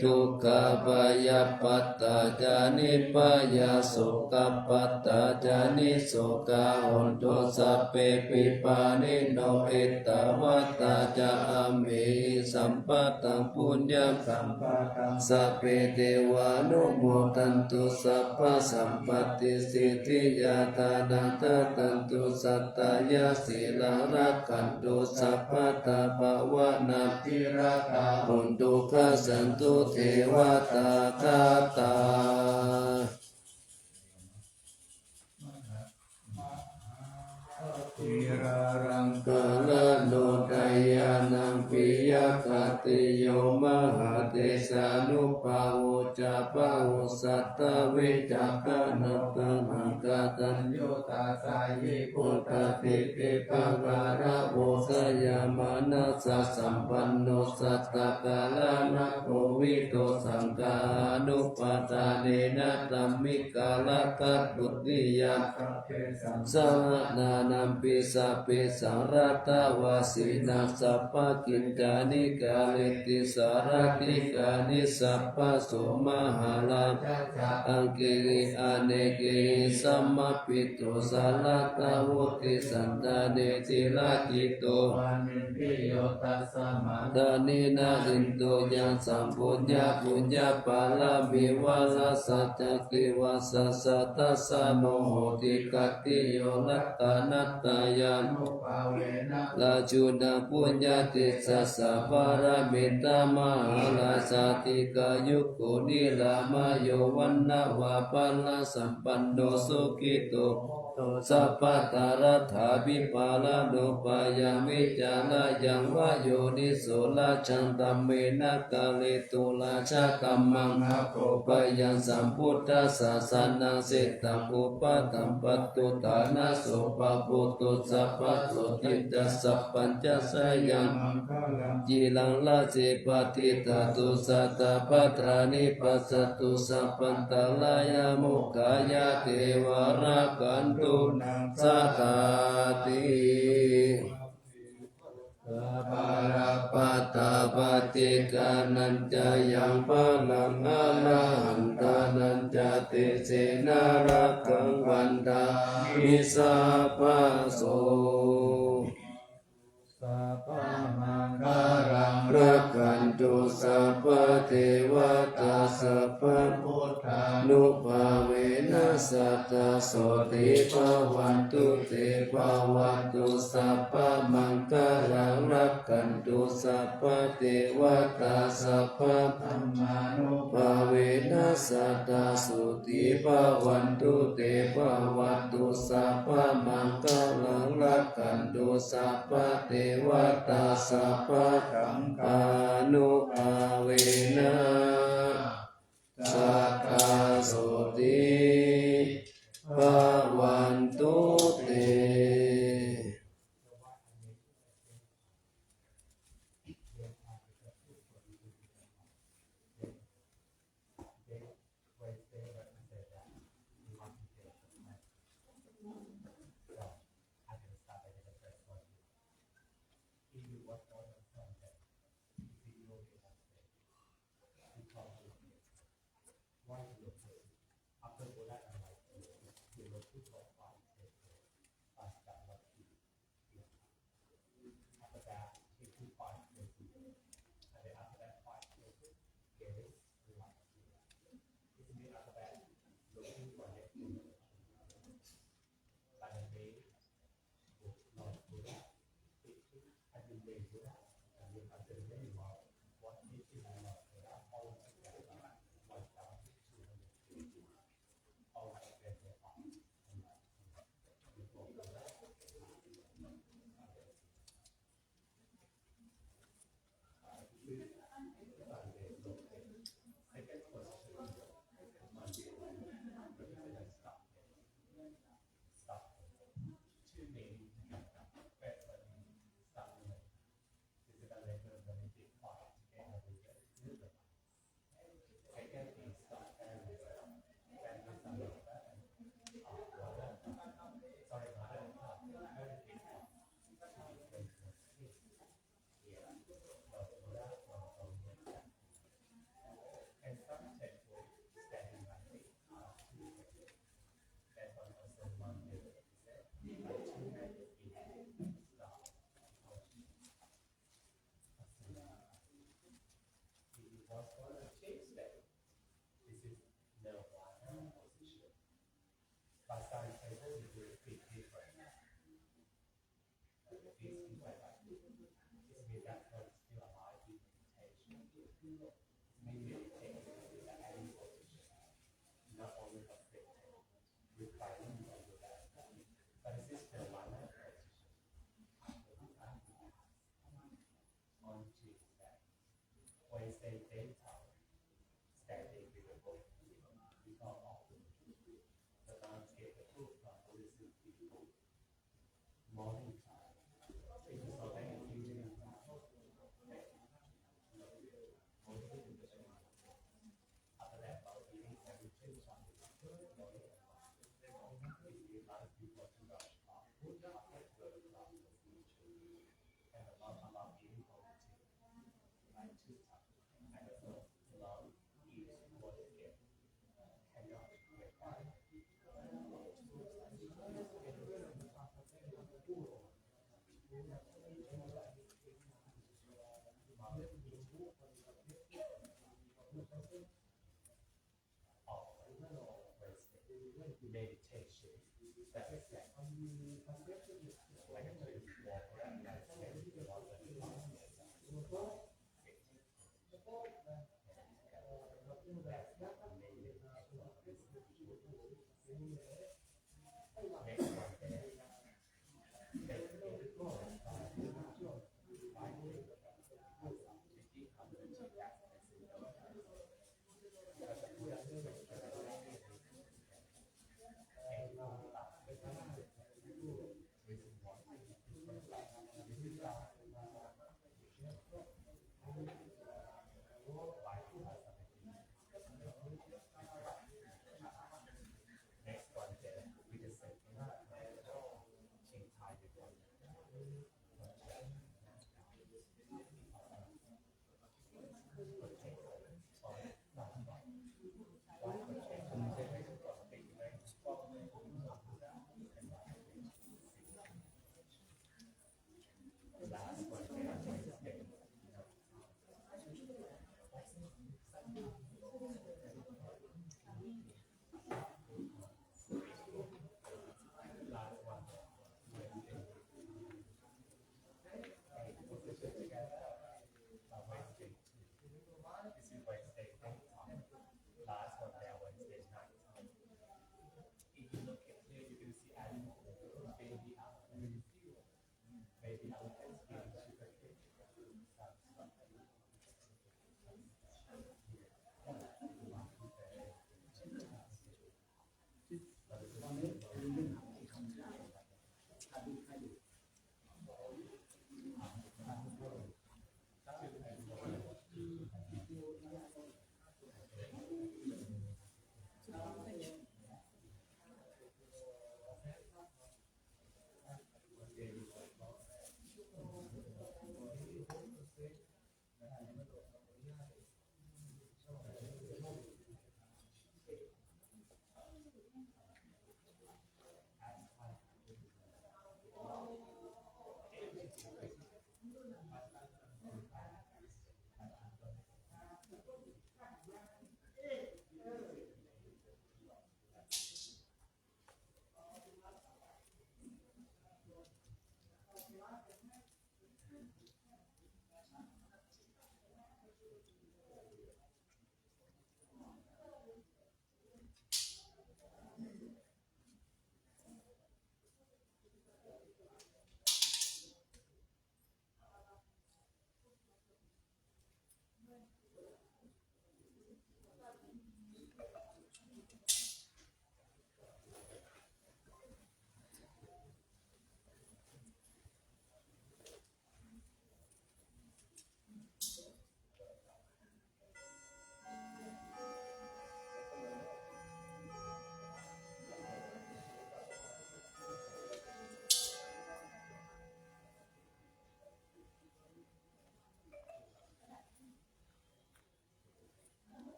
Dukkhappattā ca nibbhayā sokappattā ca nissokā hontu sabbepi pāṇino. Ettāvatā ca amhehi sambhataṃ puññasampadaṃ sabbe devānumodantu sabbasampattisiddhiyā. Dānaṃ dadantu saddhāya sīlaṃ rakkhantu sabbadā bhāvanābhiratā hontu gacchantu devatāgatā. Mahāsathirāraṅkarāno dayānaṃ piyakātiyo mahādesānubhāvo ca bāhussatthā vicakkhaṇo taṇhaṅkataññutā sayi buddhadiṭṭhipakāravo sayamānassampanno sattakallaṇakovito saṅghānupādānena taṃ vikārakatthu tiyā. Sabbesaṃ saraṇānaṃ pi sabbesaṃ rakkhatvā jinā sabbakaññāni kareti sārathikāni sabbaso mahārājā ca aṅgīhi anekehi samāpito saratthavutti sandhāne silakkhito paṇidhi yo tasmā dāni na lindo yaṃ saṃ puññapuññapāramī vārassa cakkhivāsassa tasmo hotikattiyo ratanattayānubhāvena rājuna puññatejasā pāramitaṃ mahārājā dīghāyuko nirāmayo vaṇṇavantaṃ balāsam panno sukhito Sabbattha laddhā vipālanūpāyaṃ, vicārāyaṃ va yoniso, lājaṃ dhammena kāretu, rājadhammaṃ aggopāyaṃ, sambuddhasāsanaṃ, sītaṃ upataṃ pātuttānaso, pavutto sabbasotthiṃ ca, sabbañca jayamaṅgalaṃ. Ciraṃ rakkhe paṇḍitānaṃ, satapadāni paccato, sabbantarāyamokkajjhato, devā rakkhantu sadā. Balappattā paccekānañca, yaṃ balaṃ arahantānañca, tejena rakkhaṃ bandhāmi sabbaso. Sabbamaṅgalaṃ rakkhantu sabbadevatā, sabbabuddhānubhāvena, sadā sotthī bhavantu te. Bhavatu sabbamaṅgalaṃ, rakkhantu sabbadevatā, sabbadhammānubhāvena, sadā sotthī bhavantu te. Bhavatu sabbamaṅgalaṃ, rakkhantu sabbadevatā, sabbasaṅghānubhāvena, sadā sotthī bhavantu te.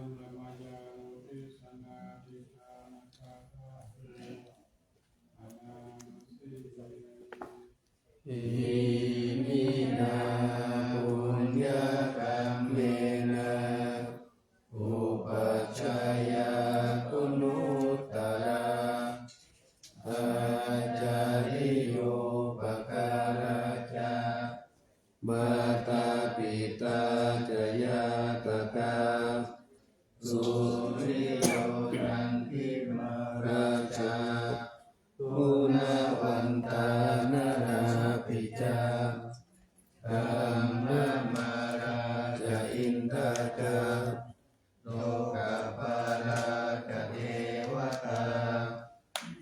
Namayaṃ udissanādhiṭṭhānagāthāhi. Anāmasi. Iminā puññakammena upajjhāyā guṇuttarā, ācariyūpakārā ca, mātā pitā ca ñātakā, suriyo candimā rājā, guṇavantā narāpi ca, brahmamārā ca indā ca, lokapālā ca devatā,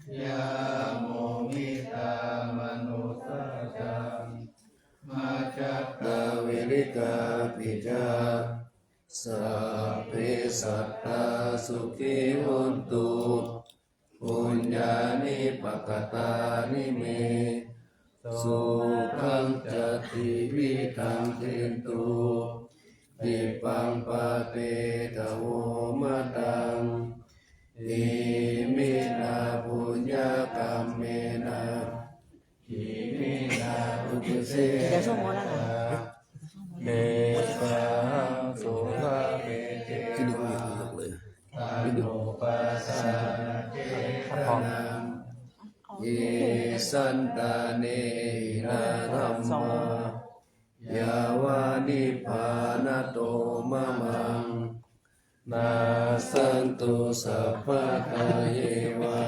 yamo mittā manussā ca, majjhattā verikāpi ca, sabbe sattā sukhī hontu, puññāni pakatāni me, sukhañca tividhaṃ dentu, khippaṃ pāpetha vo mataṃ. Iminā puññakammena, iminā 几个钟头了啦？ uddisena, ekahaṃ sukhapacetayaṃ, anupasannaṃ cetayaṃ, ye santāne hinā dhammā, yāva nibbānato mamaṃ, nassantu sabbadā yeva,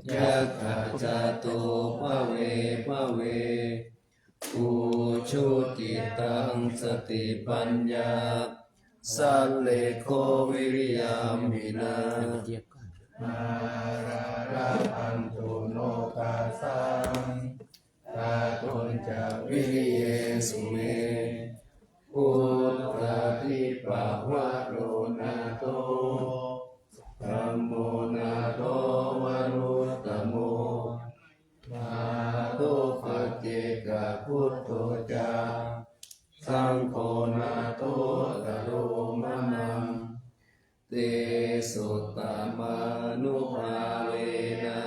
yattha jāto bhave bhave, ujucittaṃ satipaññā, sallekho viriyamhinā, mārā labhantu nokāsaṃ, kātuñca viriyesu me. Buddhādhipavaro nātho, dhammo nātho varuttamo, nātho paccekabuddho ca, saṅgho nāthottaro mamaṃ. Tesottamānubhāvena,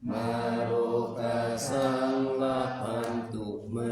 mārokāsaṃ labhantu mā.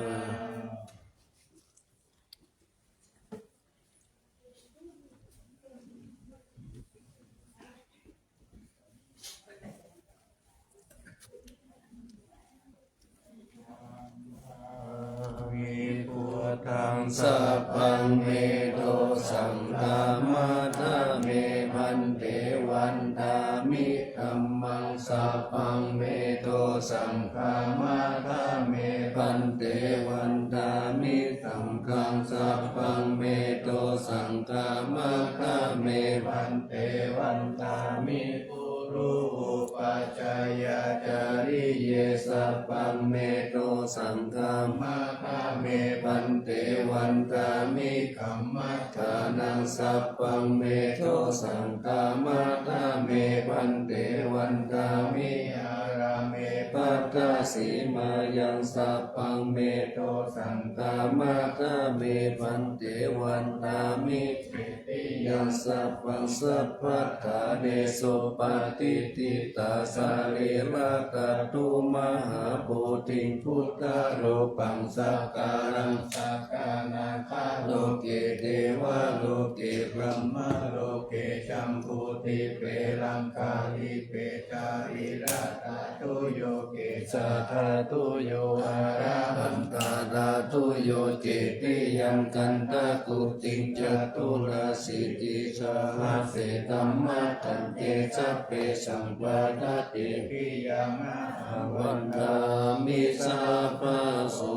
Buddhaṃ sabbaṃ me dosaṃ khamatha me bhante, vandāmi dhammaṃ sabbaṃ me dosaṃ khamatha me bhante, vandāmi saṅghaṃ sabbaṃ me dosaṃ khamatha me bhante, vandāmi guru upajjhāyācariye sabbaṃ me dosaṃ khamatha me bhante, vandāmi kammaṭṭhānaṃ sabbaṃ me dosaṃ khamatha me bhante, vandāmi ārāme bhaddasīmāyaṃ sabbaṃ me dosaṃ khamatha me bhante, vandāmi cetiyaṃ sabbaṃ sabbaṭṭhānesu patiṭṭhitā, sārīradhātu mahābodhiṃ buddharūpaṃ sakalaṃ sakkā nāgā loke devā loke brahmā loke jambudīpe laṅkādīpe sārīradhātuyo kesādhātuyo arahantadhātuyo cetiyaṃ gandhakuṭiṃ caturāsītisahassadhammakkhandhe sabbesaṃ padakkhiṇaṃ ahaṃ vandāmi sabbaso.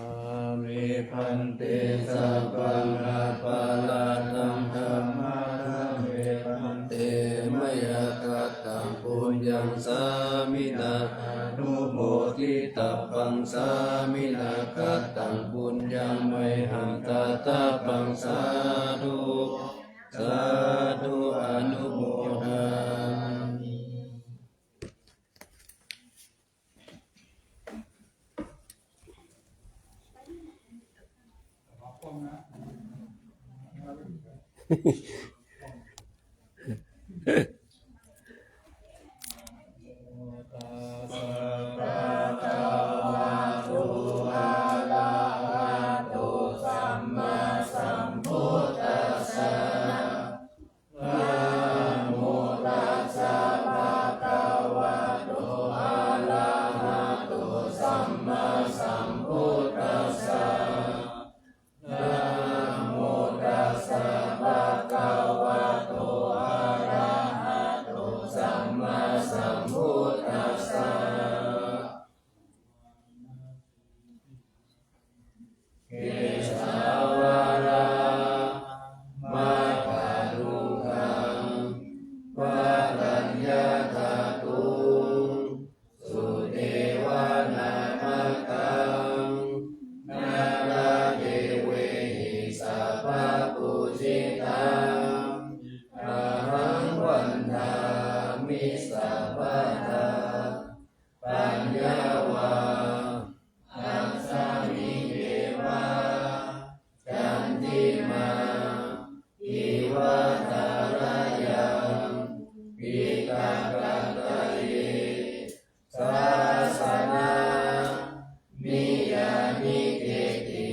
Āmi bhante sabbaṃ aparādhaṃ khamatha me bhante, mayā kataṃ puññaṃ sāminā anumoditabbaṃ, sāminā kataṃ puññaṃ mayhaṃ dātabbaṃ, sādhu. Sādhu, anumodāmi. Namo tassa bhagavato arahato sammāsambuddhassa. Namo tassa bhagavato arahato sammāsambuddhassa. Kesavaramakkhaduggaṃ paṭhaññadhātuṃ sudevanamakaṃ nāradevehi sabbapūjitaṃ ahaṃ vandāmi sabbadā. Paññā va akshamiṃ keva candimā iva tharayaṃ piṭakattaye sāsanamiyānīketi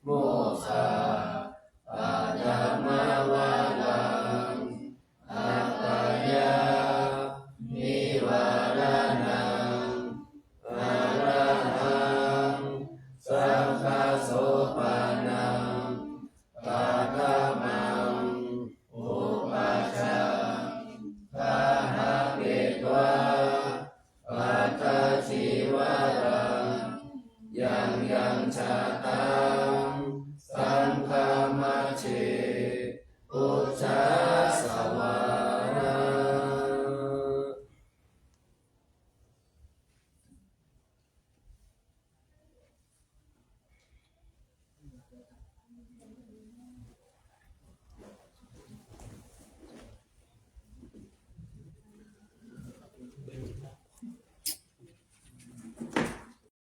mokkhappattamavaraṃ apāyanivāraṇaṃ arahaṃ saṅghasopanam paṭhamaṃ upajjhāyabhāvapetvā pattacīvaraṃ yaṃ yaṃ jātaṃ saṅghamajjhe pūjāsavā.